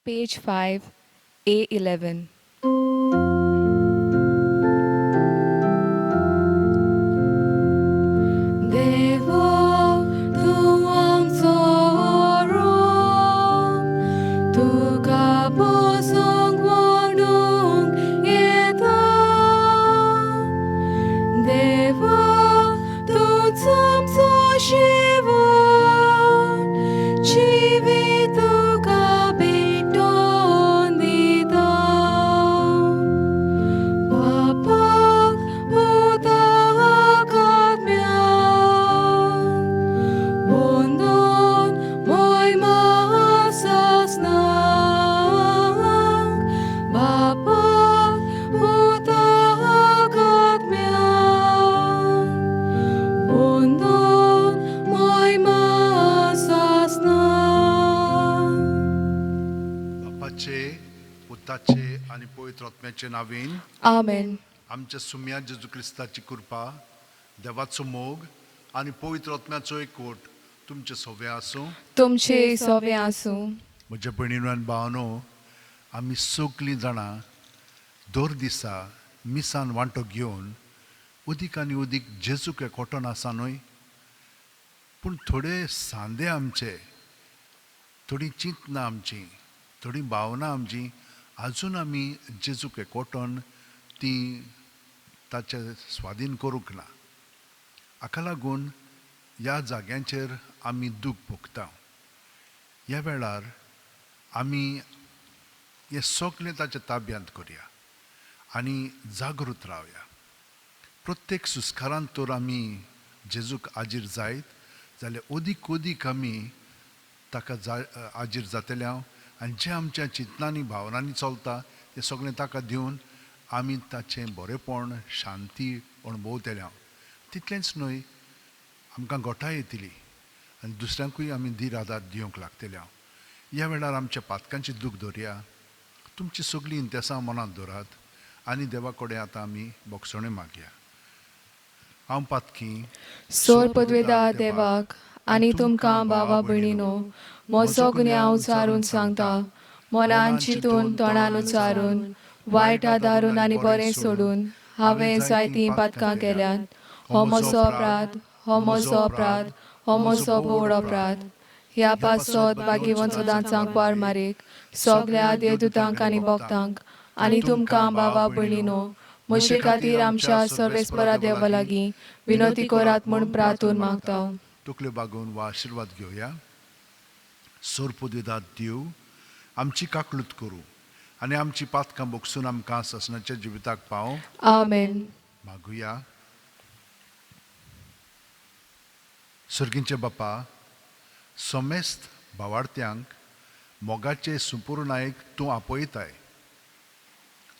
Page 5, A11. देवा तूं आमचो रोम, तुका पोसूंक व्हडूंक येता. देवा तूंच आमचो शेवट, जिवीत तुका भेटोवन दिता. बापाक पुताक आत्म्याक वंदन मोयमा सासणाक. बापाक पुताक आत्म्याक वंदन मोयमा सासणाक. बापाचे, पुताचे आनी पवित्र आत्म्याचे नांवेन. आमेन. आमच्या सुम्या जेजू क्रिस्ताची कृपा, देवाचो मोग आनी पवित्र आत्म्याचो एकवट तुमचे सवे आसूं. तुमचे सोवे आसूं. म्हज्या भयणीनो आनी भावानो, आमी सगलीं जाणां दर दिसा मिसान वांटो घेवन अदीक आनी अदीक जेजूक एकवटन आसा न्हय? पूण थोडे सांदे आमचे, थोडीं चिंतनां आमचीं, थोडीं भावनां आमचीं आजून आमी जेजूक एकवटन तीं ताचे स्वाधीन करूंक ना. हाका लागून ह्या जाग्यांचेर आमी दूख भोगता. ह्या वेळार आमी हें सगलें ताच्या ताब्यांत करया आनी जागृत रावया. प्रत्येक सुस्कारांत तर आमी जेजूक आजीर जायत जाल्यार अदीक अदीक आमी ताका जा आजीर जातले हांव आनी जें आमच्या चिंतनांनी भावनांनी चलता तें सगळें ताका दिवन आमी ताचें बरेपण, शांती अणभवतले हांव. तितलेंच न्हय, आमकां गोठाय येतली आनी दुसऱ्यांकूय आमी धीर आदार दिवंक लागतले हांव. ह्या वेळार आमच्या पातकांची दूख धरया. तुमची सगळीं इंतेसां मनांत दवरात आनी देवा कडेन आतां आमी भोगसणें मागया. हांव पातकी सोर पदवेदा देवाक आनी तुमकां भावा भयणीनो म्हजो गुन्यांव उचारून सांगता. मनान चिंतून, तोंडान उचारून, वायट आदारून आनी बरें सोडून हांवें जायतीं पातकां केल्यांत. हो म्हजो अपराध, हो म्हजो अपराध, हो म्हजो भोवड अपराध. ह्या पासत भाग्यवंत सदांच सांकवार मारीक, सगल्या देवदूतांक आनी भक्तांक आनी तुमकां भावा भयणीनो म्हजे खातीर आमच्या सर्वेस्परा देवा लागीं विनवती करात म्हूण प्रार्थून मागता. तकल्यो बागोवन वा आशिर्वाद घेवया. सोरपुदेदात देव आमची काकलूत करूं आनी आमची पातकां बोगसून आमकां ससनाच्या जिविताक पाव. आमेन. मागुया. सर्गींचे बापा, समेस्त भावार्थ्यांक मोगाचे सुपूर्णायक तूं आपयताय,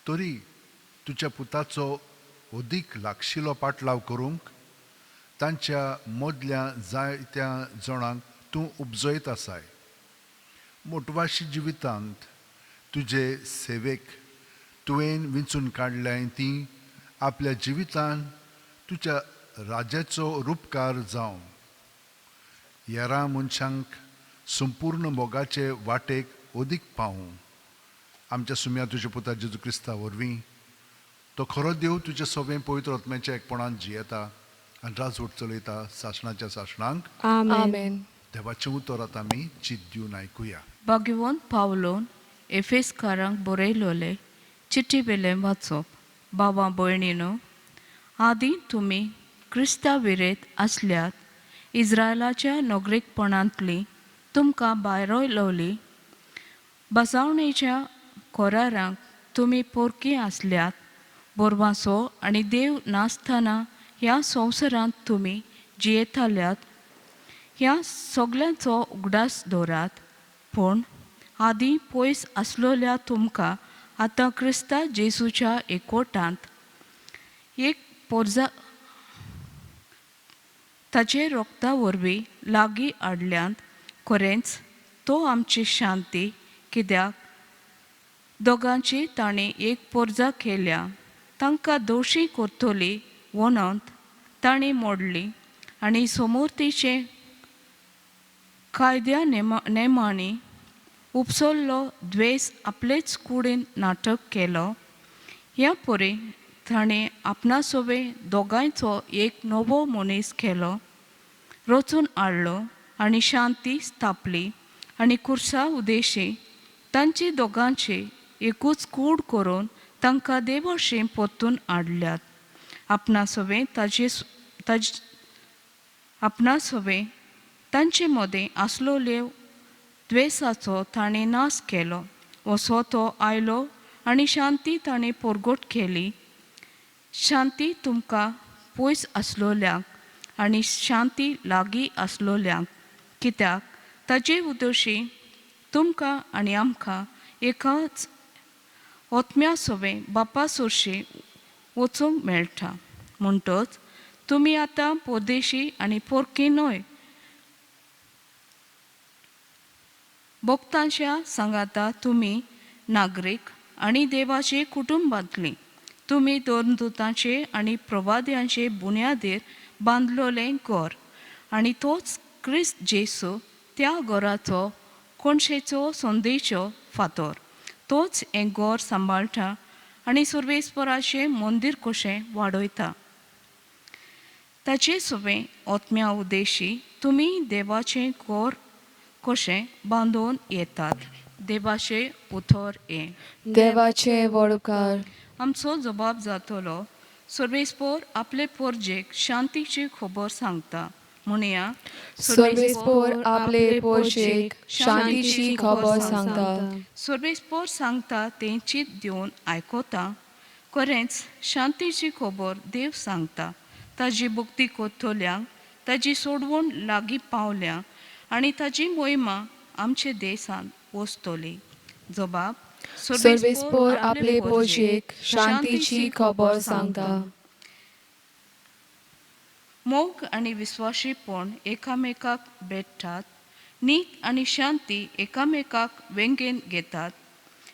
तरी तुज्या पुताचो अदीक लागशिलो पाटलाव करूंक तांच्या मदल्या जायत्या जाणांक तूं उपजयत आसाय. मोटवाशी जिवितांत तुजे सेवेक तुवें विंचून काडल्याय ती आपल्या जिवितान तुज्या राज्याचो रुपकार जावं येरा मनशांक संपूर्ण मोगाचे वाटेक अदीक पावूं. आमच्या सुम्या तुज्या पुता जेजू क्रिस्ता वरवीं. तो खरो देव, तुज्या सवें पवित्र आत्म्याच्या एकपणान जियेता आनी राजवट चलयता सासणाच्या सासणांक. आमेन. आमेन. देवाचें उतर आतां आमी चिंत दिवन आयकुया. भाग्यवंत पावलोन एफेसकारांक बरयलोले चिटी वेलें वाचप. बाबा भयणीनो, आदीं तुमी क्रिस्ता विरेत आसल्यात, इस्रायलाच्या नगरीकपणांतली तुमकां भायरयलोली, बसावणेच्या कोरारांक तुमी पोरकी आसल्यात, बोरवासो आनी देव नासतना ह्या संवसारांत तुमी जियेताल्यात. ह्या सगल्यांचो उगडास दवरात. पूण आदीं पयस आसलोल्या तुमकां आतां क्रिस्ता जेजूच्या एकवटांत एक पोरजा ताचे रोगता वरवीं लागीं हाडल्यांत. खरेंच तो आमची शांती, कित्याक दोगांची ताणें एक पोरजा केल्या. तांकां दोशी करतली वनत तांणी मोडली आनी समोर्तीचे कायद्या नेमांनी उपसल्लो द्वेस आपलेच कुडीन नाटक केलो. ह्या परी ताणें आपणा सोबे दोगांयचो एक नवो मनीस केलो, रचून हाडलो आनी शांती स्थापली आनी कुर्सा उदेशी तांची दोगांची एकूच कूड करून तांकां देवाशी परतून हाडल्यात. आपणा सोबे ताजे ताजे आपणा सोबे तांचे मदें आसलोल्यो द्वेसाचो ताणें नाश केलो. असो तो आयलो आनी शांती ताणें परगट केली. शांती तुमकां पयस आसलोल्यांक आनी शांती लागीं आसलोल्यांक, कित्याक ताजे उदोशी तुमकां आनी आमकां एकाच ओतम्या सोबे बापा सोरशी वचूंक मेळटा. म्हणटच तुमी आतां परदेशी आनी पोरकी न्हय, भक्तांच्या सांगाता तुमी नागरीक आनी देवाचे कुटुंबांतली. तुमी दोन दुतांचे आनी प्रवाद्यांचे बुन्यादीर बांदलोलें घर आनी तोच क्रिस्त जेसू त्या घराचो कोणशेचो संदेचो फातोर. तोच हें घर सांबाळटा आनी सुर्वेस्पराचें मंदीर कशें वाडयता. ताचे सोबे ओतम्या उदेशी तुमी देवाचें घर कशें बांदून येतात. देवाचें उतर हें. देवाचे वडकार. आमचो जबाब जातलो, सर्वेस्पोर आपले पोरजेक शांतीची खबर सांगता. म्हणया, सर्वेस्पोर आपले पोरजेक शांतीची खबर सांगता. सर्वेस्पोर सांगता तें चीत दिवन आयकता. खरेंच शांतीची खबर देव सांगता. ताजी भक्ती करतल्यांक ताजी सोडवण लागीं पावल्या आनी ताजी मोहिमा आमचे देशांत वचतली. जबाब, सर्वेस्पोर आपले पोरजेक शांतीची खबर सांगता. मोग आनी विस्वाशीपण एकामेकाक भेटतात. नीत आनी शांती एकामेकाक वेंगेन घेतात.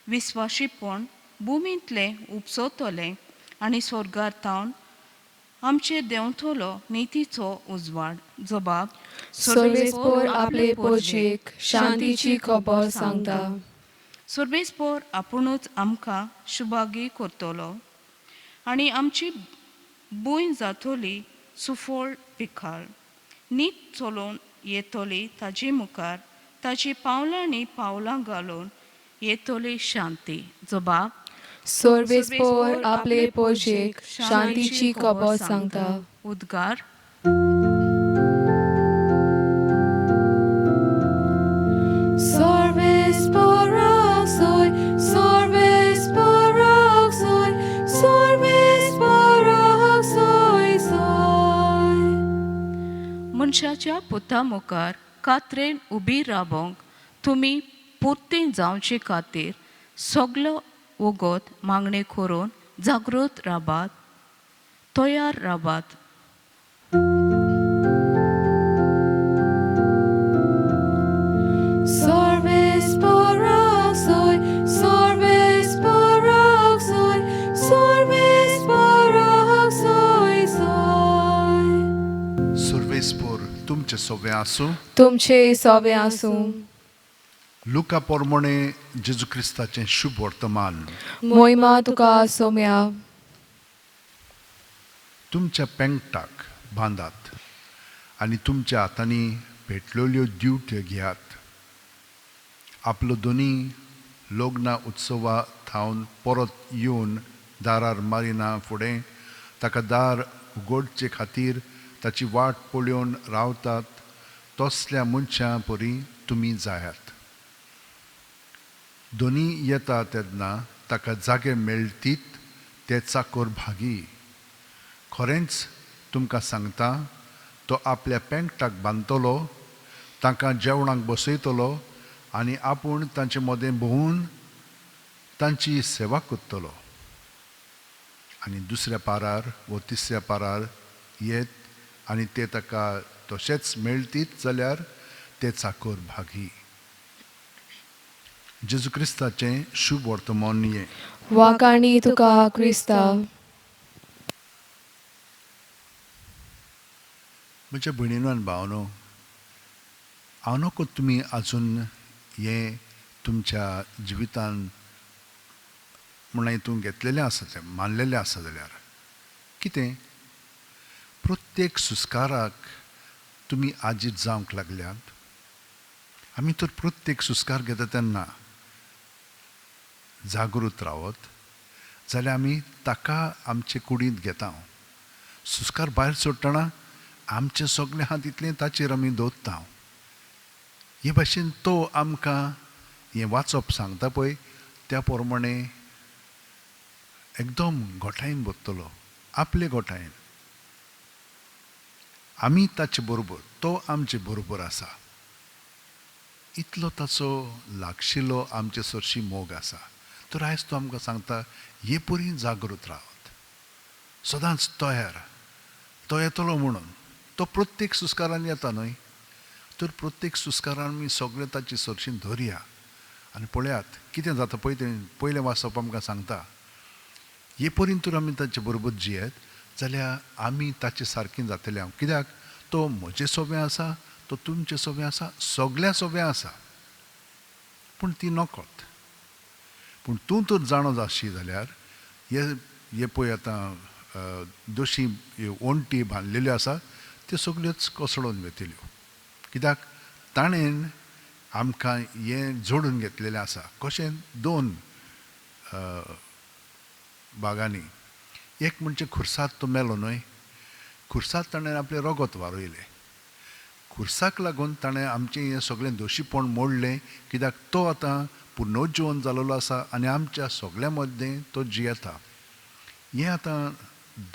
विस्वाशीपण भुमींतलें उपसतलें आनी स्वर्गार तावन आमचेर देंवतलो नितीचो उजवाड. जबाब, सर्वेस्पोर आपले पोरजेक शांतीची खबर सांगता. सर्वेस्पोर आपुणूच आमकां शुभागी करतलो आनी आमची भूंय जातली सुफळ पिकाळ. नीत चलोवन येतली ताजे मुखार, ताची पावलांनी पावलां घालून येतली शांती. जबाब, सर्वेस्पोर आपले पोरजेक शांतीची खबर सांगता. उद्गार. Sarves soy, sarves soy, sarves soy, soy. मनशाच्या पुता मुखार कात्रेन उबी रावोंक तुमी पुरती जावचे खातीर सगलो वगत मागणें करून जागृत रावात, तयार रावात. Sarves soy, sarves soy, sarves soy, soy. सुर्वेस्पोर तुमचे सोवे आसूं. तुमचे सोवे आसूं. लुका पोरमोणे जेजू क्रिस्ताचें शुभ वर्तमान. मोहिमा तुका सोम्या. तुमच्या पेंगटाक बांदात आनी तुमच्या हातांनी पेटलेल्यो दिवट्यो घेयात. आपलो दोनी लग्न उत्सवा थावन परत येवन दारार मारिना फुडें ताका दार उगडचे खातीर ताची वाट पळोवन रावतात तसल्या मनशां परी तुमी जायात. दोनी येता तेन्ना ताका जागे मेळटीत ते चाकर भागी. खरेंच तुमकां सांगता, तो आपल्या पेंगटाक बांदतलो, तांकां जेवणाक बसयतलो आनी आपूण तांचे मदें भोंवून तांची सेवा करतलो. आनी दुसऱ्या पारार वो तिसऱ्या पारार येत आनी ते ताका तशेंच मेळटीत जाल्यार ते चाकर भागी. जेजू क्रिस्ताचें शुभ वर्तमान हें. वाकाणी तुका क्रिस्ता. म्हज्या भयणीनो आनी भावनो, हांव नको तुमी आजून हें तुमच्या जिवितान म्हणल्यार तूं घेतलेलें आसा, तें मानलेलें आसा जाल्यार कितें प्रत्येक सुस्काराक तुमी आजीत जावंक लागल्यात. आमी तर प्रत्येक सुस्कार घेता तेन्ना जागृत रावत जाल्यार आमी ताका आमचे कुडींत घेता. सुस्कार भायर सोडटना आमचें सगळें आहा तितलें ताचेर आमी दवरता. हे भाशेन तो आमकां हें वाचप सांगता पळय त्या प्रमाणे एकदम गोठायेन भरतलो, आपले गोठायेन. आमी ताचे बरोबर, तो आमचे बरोबर आसा. इतलो ताचो लागशिल्लो आमचे सरशी मोग आसा. तर आयज तो आमकां सांगता हे परी जागृत रावत, सदांच तयार, तो येतलो म्हणून. तो प्रत्येक सुस्कारान येता न्हय, तर प्रत्येक सुस्कारान आमी सगळें ताची सरशीन धरया आनी पळयात कितें जाता पळय. तें पयलें वाचप आमकां सांगता हे परीन तर आमी ताचे बरोबर जियेत जाल्यार आमी ताचे सारकीं जातले. हांव कित्याक तो म्हजे सोबें आसा, तो तुमचे सोबें आसा, सगळ्या सोबें आसा. पूण ती नकत. पूण तूं तर जाणो जाशी जाल्यार हे हे पळय आतां दोशी ओंटी बांदलेल्यो आसा त्यो सगल्योच कोसळून वेतल्यो. कित्याक ताणें आमकां हें जोडून घेतलेलें आसा. कशें दोन भागांनी. एक म्हणजे खुर्सात तो मेलो न्हय, खुर्सात ताणें आपलें रगत वारयलें. खुर्साक लागून ताणें आमचें हें सगळें दोशीपण मोडलें. कित्याक तो आतां पुनर्जिवन जाल्लो आसा आनी आमच्या सगळ्यां मदें तो जियेता. हें आतां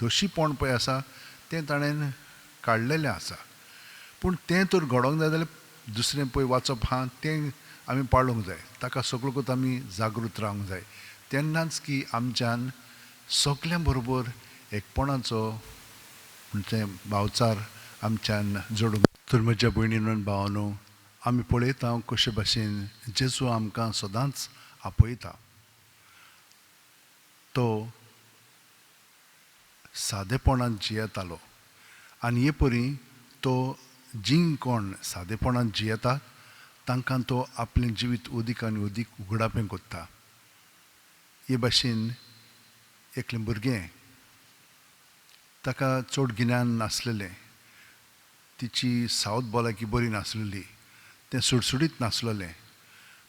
दोशीपण पळय आसा तें ताणें काडलेलें आसा. पूण तें तर घडोवंक जाय जाल्यार दुसरें पळय वाचप आहा तें आमी पाळूंक जाय. ताका सगळो आमी जागृत रावंक जाय. तेन्नाच की आमच्यान सगल्यां बरोबर एकपणाचो म्हणजे भावचार आमच्यान जोडूंक. तर म्हज्या भयणीनो भावानो, आमी पळयता कशे भाशेन जेजू आमकां सदांच आपयता. तो सादेपणान जियेतालो आनी हे परी तो जीं कोण सादेपणान जियेतात तांकां तो आपलें जिवीत उदीक आनी उदीक उगडापें कोत्ता. हे भाशेन एकलें भुरगें, ताका चड गिन्यान नासलेलें, तिची सावत भलायकी बरी नासलेली, तें सुडसुडीत नासलेलें,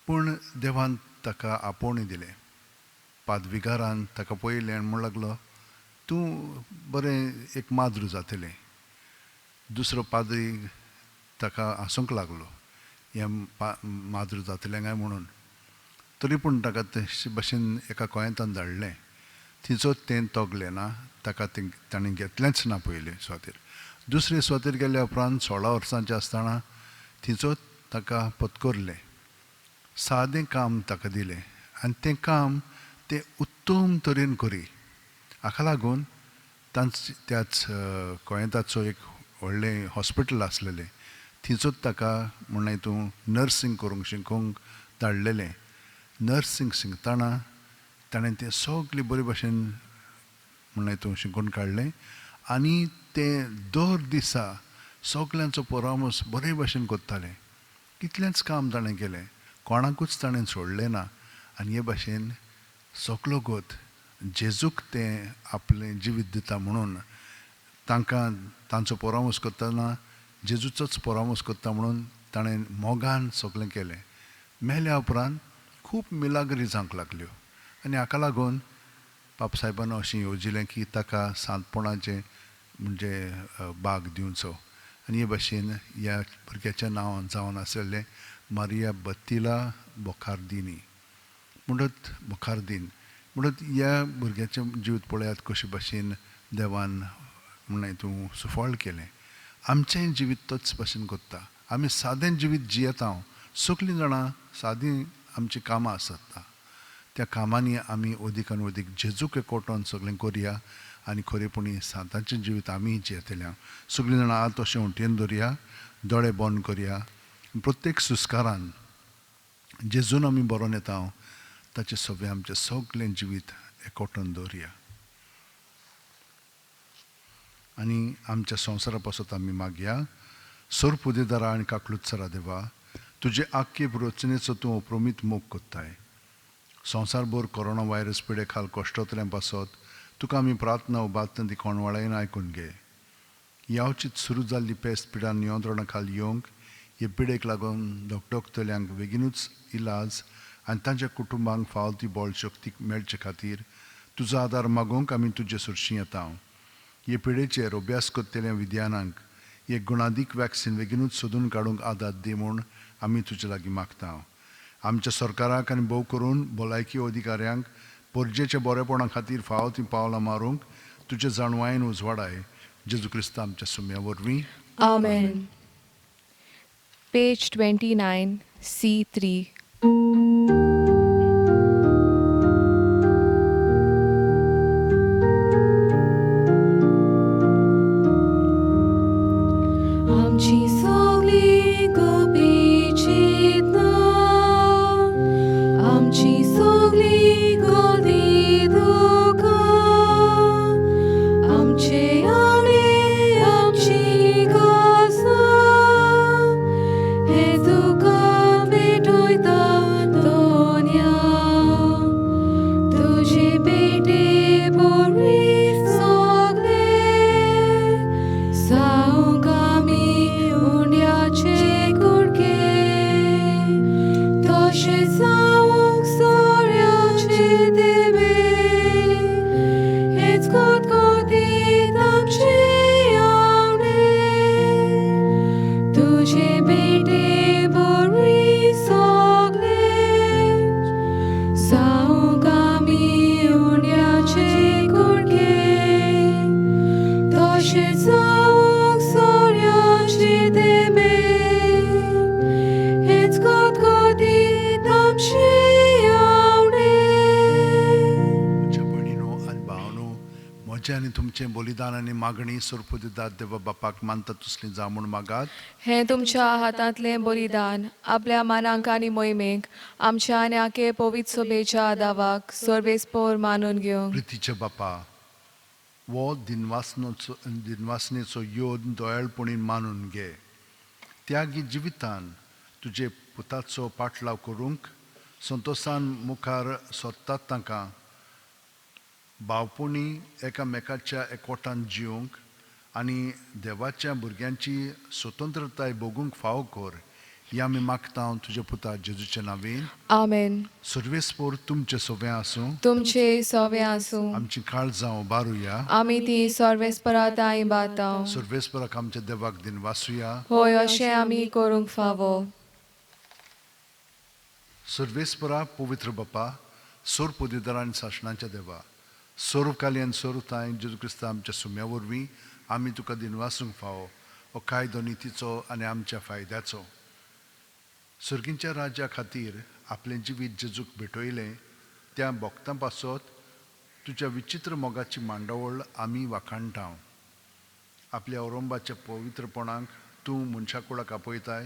पूण देवान ताका आपोवणें दिलें. पादविगारान ताका पळयलें आनी म्हणूंक लागलो तूं बरें एक माद्रू जातलें. दुसरो पाद्री ताका हांसूंक लागलो हें माद्रू जातलें काय म्हणून. तरी पूण ताका तशे भाशेन एका कोयेंतान धाडलें. तिचो तें तगलें ना, ताका तें ताणें घेतलेंच ना पयले सुवातेर. दुसरे सुवातेर गेल्या उपरांत 16 वर्सांचें आसतना तिचो ताका पत्करलें. सादें काम ताका दिलें आनी तें काम तें उत्तम तरेन करी. हाका लागून तांच त्याच कोयेंताचो एक व्हडलें हॉस्पिटल आसलेलें थंयचोच ताका म्हणलें तूं नर्सींग करूंक शिकोवंक धाडलेलें. नर्सींग शिकतना ताणें तें सगळें बरे भाशेन म्हणलें तूं शिकून काडलें आनी तें दर दिसा सगल्यांचो परामर्श बरे भाशेन करतालें. कितलेंच काम ताणें केलें, कोणाकूच ताणें सोडलें ना. आनी हे भाशेन सगलो गोत जेजूक तें आपलें जिवीत दिता म्हणून तांकां तांचो परामर्श करतना जेजूचोच परामर्श करता म्हणून ताणें मोगान सगळें केलें. मेल्या उपरांत खूब मिलाग्री जावंक लागल्यो आनी हाका लागून पापसाहेबान अशें येवजिलें की ताका सांतपणाचें म्हणजे बाग दिवचो. आनी हे भाशेन ह्या भुरग्याच्या नांवान जावन आशिल्लें मारिया बत्तिला बोखार्दिनी म्हणत बोखार्दीन म्हणत ह्या भुरग्याचें जिवीत पळयात कशे भाशेन देवान म्हणलें तूं सुफळ केलें. आमचेंय जिवीत तोच भाशेन करता. आमी सादें जिवीत जियेता. सगळीं जाणां सादीं आमचीं कामां आसता. त्या कामांनी आमी अदीक आनी अदीक जेजूक एकवटोन सगळें करया आनी खरेपणी सांताचें जिवीत आमी जियेतले. सगळीं जाणां आतां अशें उंटयेन दवरया, दोळे बंद करया. प्रत्येक सुस्कारान जेजून आमी बरोवन येता ताचें सगळें आमचें सगळें जिवीत एकवटोन दवरया आनी आमच्या संवसारा पासत आमी मागया. सोरपुदेदारा आनी काकलुत्सरा देवा, तुजे आख्खे रचनेचो तूं अप्रमीत मोग कोत्ताय. संवसारभर कोरोना व्हायरस पिडे खाल कश्टतल्यां पासत तुका आमी प्रार्थना उबारतना ती कोणवाळायन आयकून घे. यावचीत सुरू जाल्ली पेस्त पिडा नियंत्रणा खाल येवंक हे पिडेक लागून धकधकतल्यांक बेगीनूच इलाज आनी तांच्या कुटुंबांक फावो ती बळ शक्ती मेळचे खातीर तुजो आदार मागूंक आमी तुजे सरशीं येता. हे पिडेचेर अभ्यास करतल्या विद्यानांक एक गुणादीक वॅक्सिन बेगीनूच सोदून काडूंक आदार दी म्हूण आमी तुजे लागीं मागता. आमच्या सरकाराक आनी भोव करून भलायकी अधिकाऱ्यांक परजेच्या बरेपणा खातीर फावो तीं पावलां मारूंक तुजे जाणवायेन उजवाडाय. जेजू क्रिस्त आमच्या सुम्या वरवीं. आमेन. Page 29, C3. आमची सगळी गोपी चिंतना, आमची सगळी गोदी दुखां, आमचे आवडे आमची कासां, हे तुका भेटयता दोन्या. तुजे भेटे बरी सगळे जावंक आमी उंड्याचे कुडके, तशें जावंक सोऱ्याचे देवे, हेच कोतकोतीत आमचे आवडे. तुजे भेटे बरी सगळे जावंक आमी उंड्याचे कुडके, तशें जावंक सोऱ्याचे देवे, हेच कोतकोतीत आमचे आवडे. म्हज्या भयणीनो आनी भावनो, म्हजें आनी तुमचें बलिदान आनी मागणी सोरपुदिदात देवा बापाक मानता तसली जावं म्हूण मागात. हें तुमच्या हातांतलें बलिदान आपल्या मानांक आनी मोहिमेक आमच्या आनी आखे पवित्र सोबेच्या दावाक सर्वेस्पोर मानून घेवंक. प्रितीच्या बापा, हो दिनवासनोचो दिनवासनेचो योद दयाळपणी मानून घे. त्यागी जिवितान तुजे पुताचो पाटलाव करूंक संतोसान मुखार सोदतात तांकां भावपणी एकामेकाच्या एकवटान जिवंक आनी देवाच्या भुरग्यांची स्वतंत्रताय भोगूंक फावो कर, ही आमी मागता तुज्या पुता जेजूच्या नांवेन. आमेन. सर्वेस्पोर तुमचें सोवें आसूं. तुमचे सोवे आसूं. आमची काळजां उबारुया. आमी ती सर्वेस्परा ताई बाताव. सर्वेस्पराक आमच्या देवाक दिनवासुया. होय, अशें आमी करूंक फावो. सर्वेस्परा पवित्र बापा, सोर पदिदार आनी सासणाच्या देवा, सोरकाली आनी सोरताय जेजू क्रिस्ता आमच्या सुम्या वरवीं आमी तुका दिनवासूंक फावो हो कायदो नितीचो आनी आमच्या फायद्याचो. सर्गींच्या राज्या खातीर आपलें जिवीत जेजूक भेटयलें त्या भक्तां पासत तुज्या विचित्र मोगाची मांडावळ आमी वाखाणटा. आपल्या औरंबाच्या पवित्रपणाक तूं मनशाकुळाक आपयताय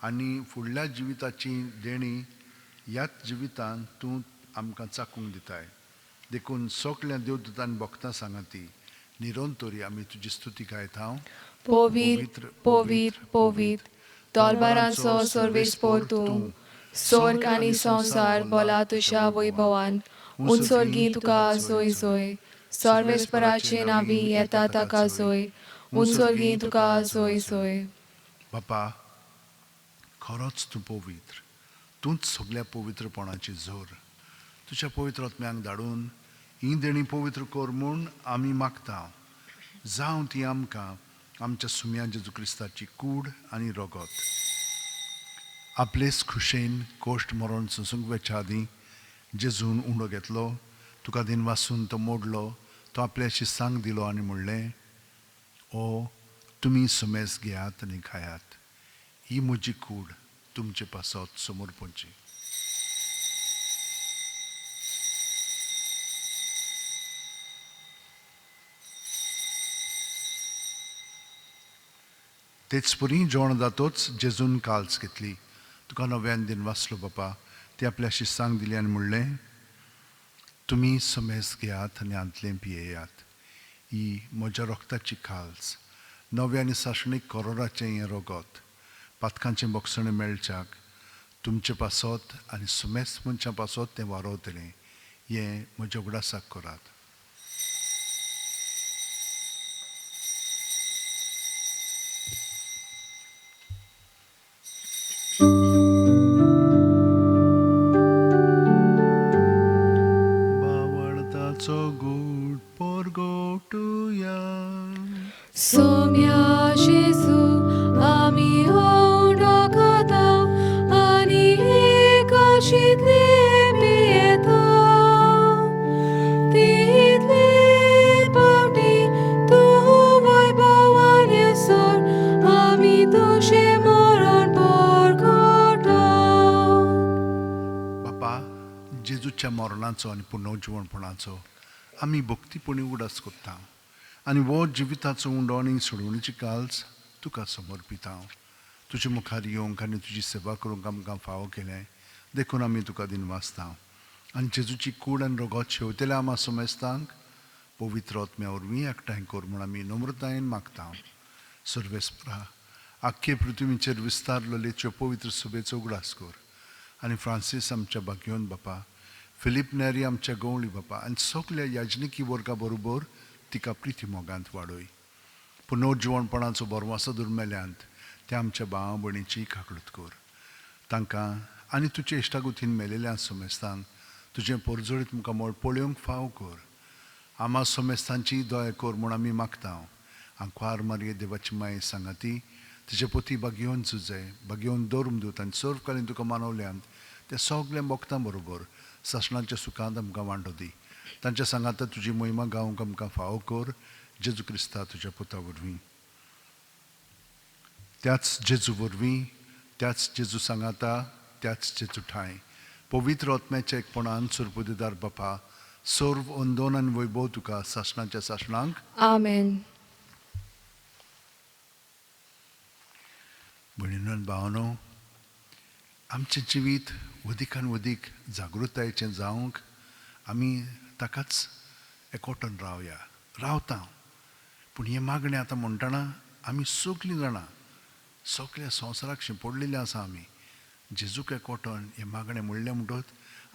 आनी फुडल्या जिविताची देणी ह्याच जिवितान तूं आमकां चाकूंक दिताय. देखून सगल्या देवदूतान भक्तां सांगाती निरंतरी आमी तुजी स्तुती गायता. पवित्र पवित्र पवित्र तलवारांचो सर्वेस्पोर तूं, स्वर्ग आनी संवसार बोला तुज्या वैभवान. उंचोर्गी तुका जोय जोय, सर्वेस्पराचे नावी येता ताका जोय, उंचोर्गी तुका जोय जोय. बापा, खरोच तूं पवित्र, तूंच सगल्या पवित्रपणाची जोर. तुज्या पवित्र आत्म्यांक धाडून ही देणी पवित्र कर म्हूण आमी मागता. जावं ती आमकां आमच्या सुम्या जेजू क्रिस्ताची कूड आनी रगत. आपलेच खुशेन कोश्ट मरण सोंसूंक वेच्या आदीं जेजून उंडो घेतलो, तुका दिनवासून तो मोडलो, तो आपल्या शिसांक दिलो आनी म्हणलें, ओ तुमी सुमेस घेयात आनी खायात, ही म्हजी कूड तुमचे पासत समोर पोवची. तेच परी जेवण जातोच जेजून काल्स घेतली, तुका नव्यान दिन वाचलो बापा, ती आपल्या शिसांक दिली आनी म्हणलें, तुमी समेस घेयात आनी हांतलें पियेयात, ही म्हज्या रोगताची काल्स, नव्या आनी सासणीक करोराचें हें रगत, पातकांचें बक्षणें मेळच्याक तुमचे पासत आनी सुमेस्त मनशां पासत तें वारोवतलें हें म्हज्या उगडासाक करात. बावळताचो गूट पोरगोटुया. सोम्या जेजू आमी उंडो खाता आनी एकाशितले पियेता तितले पावटी तूं वैभवान येसर आमी तुजें मरण परगटा. बापा, जेजूच्या मरणाचो आनी पुनर्जिवणपणाचो आमी भक्तीपणी उगडास करता आनी हो जिविताचो उंडो आनी सोडवणीची काल्स तुका समर्पिता. तुजे मुखार येवंक आनी तुजी सेवा करूंक आमकां फावो केलें देखून आमी तुका दिनवासता. आनी जेजूची कूड आनी रगत शेवतेल्या आमा समेस्तांक पवित्र आत्म्या वरवीं एकठांय कर म्हूण आमी नम्रतायेन मागता. सर्वेस्परा, आख्खे पृथ्वीचेर विस्तारलेल्यो पवित्र सभेचो उगडास कर आनी फ्रांसीस आमच्या बागयोन बापा, फिलीप नेरी आमच्या गवळी बापा आनी सगल्या याजनिकी वर्गा बरोबर तिका प्रिती मोगांत वाडय. पुनर्जिवणपणाचो बरवासो दुर्मेल्यांत त्या आमच्या भावा भयणीची काकळूत कर. तांकां आनी तुजे इश्टागुतीन मेलेल्या समेस्तांक तुजें पोरजोळीत मुखामळ पळोवंक फाव कर. आमा समेस्तांची दया कर म्हूण आमी मागता. आंकवार मारये देवाची माये सांगाती तिचे पोती बागयोवन जुजे बागयोवन दवरून दिवत आनी सर्वकालीन तुका मानवल्यांत त्या सगल्या भक्तां बरोबर सासणाच्या सुखांत आमकां वांटो दी. तांच्या सांगाता तुजी महिमा गावंक आमकां फावो कर. जेजू क्रिस्ता तुज्या पुता वरवीं, त्याच जेजू वरवीं, त्याच जेजू सांगाता, त्याच जेजू ठांय पवित्र आत्म्याच्या एकपणान सुरपुदेदार बापा, सर्व अंदोन आनी वैभव तुका सासणाच्या सासणांक. आमेन. भयणीनो भावनो, आमचें जिवीत वदीकान वदीक जागृतायेचें जावंक आमी ताकाच एकवटून रावया रावता. पूण हें मागणें आतां म्हणटना आमी सगलीं जाणां सगल्या संवसाराक शिंपडलेलीं आसा. आमी जेजूक एकवटून हें मागणें म्हणलें म्हणटकच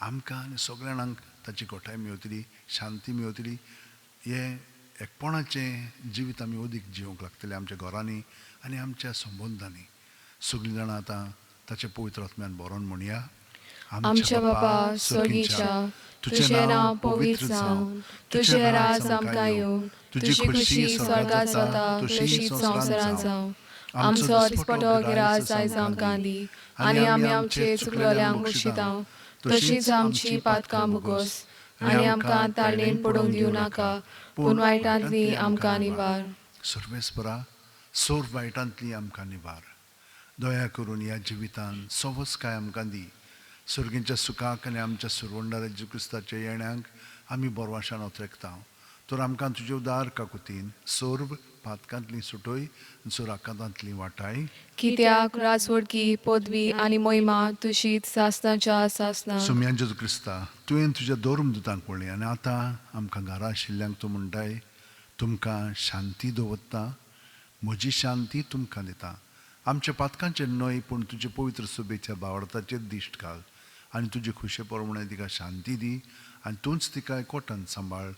आमकां आनी सगल्या जाणांक ताची गोठाय मेवतली, शांती मेवतली. हें एकपणाचें जिवीत आमी अदीक जिवंक लागतलें आमच्या घरांनी आनी आमच्या संबंदांनी. सगलीं जाणां आतां ताच्या पवित्र आत्म्यान बरोवन म्हणया. आमच्या बापा स्वर्गीच्या, तुजें नांव पवित्र जावं, तुजें राज आमकां येवं, तुजी खुशी स्वर्गात जाता तशी संवसारांत जावं. आमचो दिसपटो गिरास आयज आमकां दी आनी आमी आमचे चुकलोल्यांक बक्षिता तशीच आमची पातकां भोगोस आनी आमकां ताळणेन पडूंक दिवं नाका, पूण वायटांतली आमकां निवार. सर्वेस्परा, सोर वायटांतली आमकां निवार. दया करून ह्या जिवितान सवसकाय आमकां दी. सर्गींच्या सुखाक आनी आमच्या सुरवंडार जेजू क्रिस्ताच्या येण्यांक आमी बोरवाशान ओतरेकता. तर आमकां तुजे उदार काकुतीन सर्व पातकांतली सुटय आनी सुराकांतांतली वाटाय. कित्याक राजवडकी पदवी आनी महिमा तुशीच सासनाच्या सासना. सोम्या जेजू क्रिस्ता, तुवें तुज्या दोरम दुतांक पळय आनी आतां आमकां घरा आशिल्ल्यांक तूं म्हणटाय, तुमकां शांती दवरता, म्हजी शांती तुमकां दिता. आमच्या पातकांचेर न्हय पूण तुजे पवित्र सभेच्या बावडताचेर दिश्ट घाल आनी तुजे खुशे प्रमाणे तिका शांती दी आनी तूंच तिका एकवटान सांबाळ,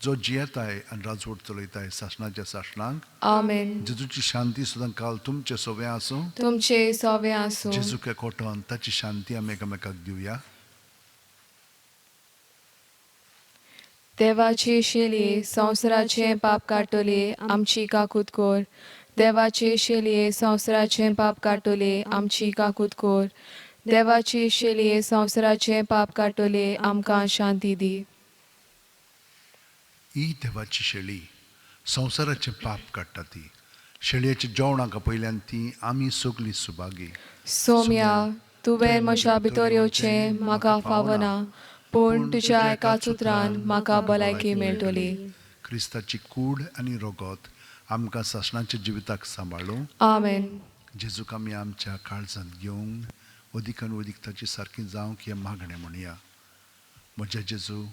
जो जियेताय आनी राजवट चलयताय सासणाच्या सासणांक. आमेन. जेजूची शांती सदां काल तुमचे सोवे आसूं. तुमचे सोवे आसूं. जेजूक एकवटान ताची शांती आमी एकामेकाक दिवया. देवाची शेली संवसाराचें पाप काडटली आमची काकूत कर. देवाची शेलये संवसाराचें पाप काडटले आमची काकूत कर. देवाची शेलये संवसाराचें पाप काडटले आमकां शांती दी. ही देवाची शेळी संवसाराचें पाप काडटा. ती शेळयेच्या जेवणाक पयल्यान ती आमी सगलीं सुभागी. सोम्या, तुवें म्हज्या भितर येवचें म्हाका फावना, पूण तुज्या एकाच उतरान म्हाका भलायकी मेळटली. क्रिस्ताची कूड आनी रगत आमकां सासणाच्या जिविताक सांबाळूं. आमेन. जेजूक आमी आमच्या काळजांत घेवन अदीक आनी अदीक ताची सारकी जावंक हें मागणें म्हणया. म्हज्या जेजू,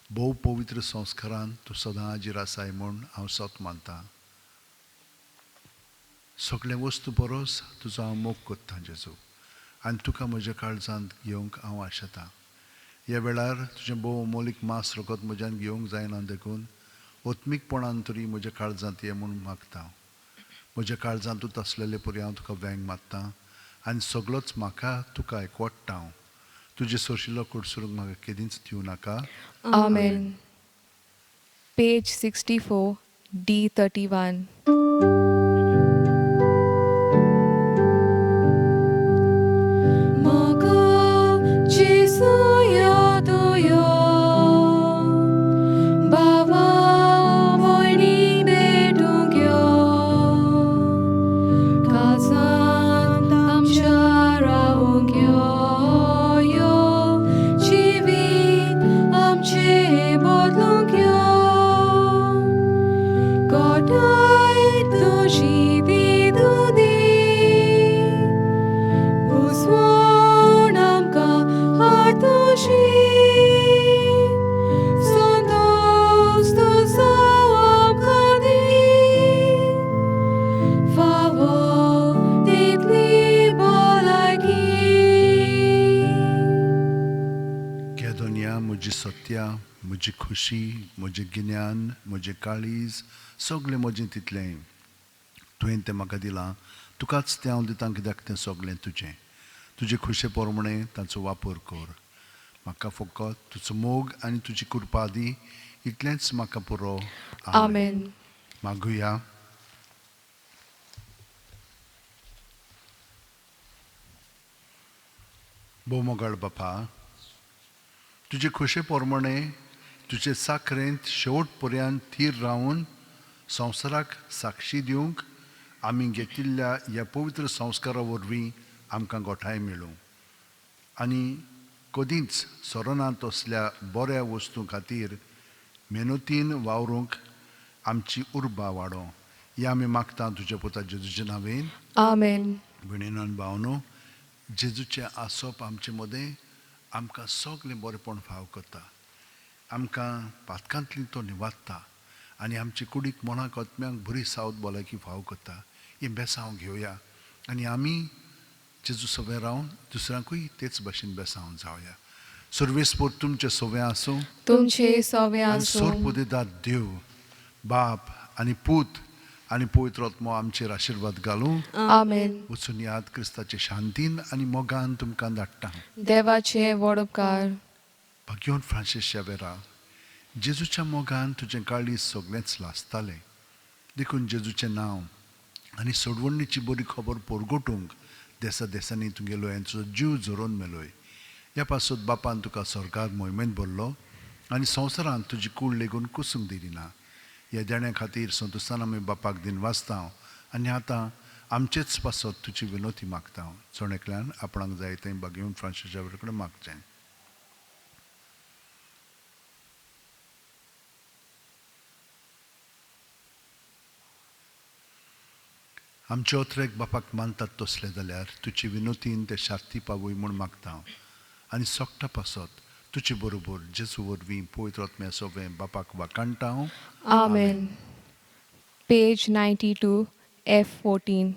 भोव पवित्र संस्कारान तूं सदां हाजीर आसाय म्हूण हांव सत मानतां. सगळे वस्तू परस तुजो हांव मोग कोत्तां जेजू, आनी तुका म्हज्या काळजांत घेवंक हांव आशेतां. ह्या वेळार तुजें भोव मोलीक मांस रगत म्हज्यान घेवंक जायना, देखून ओत्मीकपणान तरी म्हज्या काळजांत ये म्हूण मागता. म्हज्या काळजांतूच आसलेले परी हांव तुका वेंग मारता आनी सगळोच म्हाका तुका एकवडटा हांव. तुजें सोशिल्लो कुडसरूंक म्हाका केदींच दिवं नाका. आमेन. Page 64, D31. म्हाका जेजू याद यो, बाबा भयणीक भेटूंक यो, काळजांत आमच्या रावूंक यो, यो जिवीत आमचें बदलूंक यो, गोठाय तुजी दिदुदी, भुजवण आमकां हाड तुजी, संतोस तुजो आमकां दी, फावो तितली भलायकी. केदोनिया म्हजी सत्या, म्हजी खुशी, म्हजें गिन्यान, म्हजें काळीज, सगळें म्हजें तितलें तुवें तें म्हाका दिलां. तुकाच तें हांव दितां, कित्याक तें सगळें तुजें. तुजे खुशे प्रमाणें ताचो वापर कर. म्हाका फकत तुजो मोग आनी तुजी कृपा दी, इतलेंच म्हाका पुरो. आमेन. मागुया. भोव बापा, तुजे खुशे प्रमाणें तुजे साखरेंत शेवट पर्यंत थीर रावन संवसाराक साक्षी दिवंक आमी घेतिल्ल्या ह्या पवित्र संस्कारा वरवीं आमकां गोठाय मेळूं आनी कदींच सोरोना तसल्या बऱ्या वस्तूं खातीर मेहनतीन वावरूंक आमची उर्बा वाडोवं, हें आमी मागता तुज्या पुता जेजूच्या नांवेन. आमेन. भयणीनो आनी भावनो, जेजूचें आसप आमचे मदें आमकां सगळें बरेपण फाव करता. आमकां पातकांतली तो निवारता आनी आमचे कुडीक, मनाक, आत्म्याक बरी सावत भलायकी फाव करता. हें बेसांव घेवया आनी आमी जेजू सवें रावन दुसऱ्यांकूय तेच भाशेन बेसांव जावया. सर्वेस्पोर तुमचें सवें आसूं, तुमचे सवे आनी आसूं. सोरपुदेदार देव बाप आनी पूत आनी पवित्र आत्मो आमचेर आशिर्वाद घालूं. आमेन. वचून याद क्रिस्ताचे शांतीन आनी मोगान तुमकां धाडटा. देवाचे व्हड उपकार. भाग्योन फ्रांसीस शेवेरा, जेजूच्या मोगान तुजें काळीज सगळेंच लासतालें, देखून जेजूचें नांव आनी सोडवणीची बरी खबर परगटूंक देसा देसांनी तुगेलो हेंचो जीव झरोवन मेलोय. ह्या पासत बापान तुका सरकार मोहिमेंत भरलो आनी संवसारांत तुजी कूड लेगून कुसूंक दिली ना. ह्या देण्या खातीर संतोसान आमी बापाक दिनवासता आनी आतां आमचेच पासत तुजी विनोती मागता. जण एकल्यान आपणाक जाय तें भाग्योन फ्रांसीस कडेन मागचें. आमचे ओत्रेक बापाक मानतात तसले जाल्यार तुजी विनोतीन ते शास्ती पावय म्हूण मागता आनी सोकटा पासत तुजे बरोबर जेजू वरवीं पवित्र आत्म्या सोवें बापाक वाखाणटा हांव. आमेन. Page 92, F14.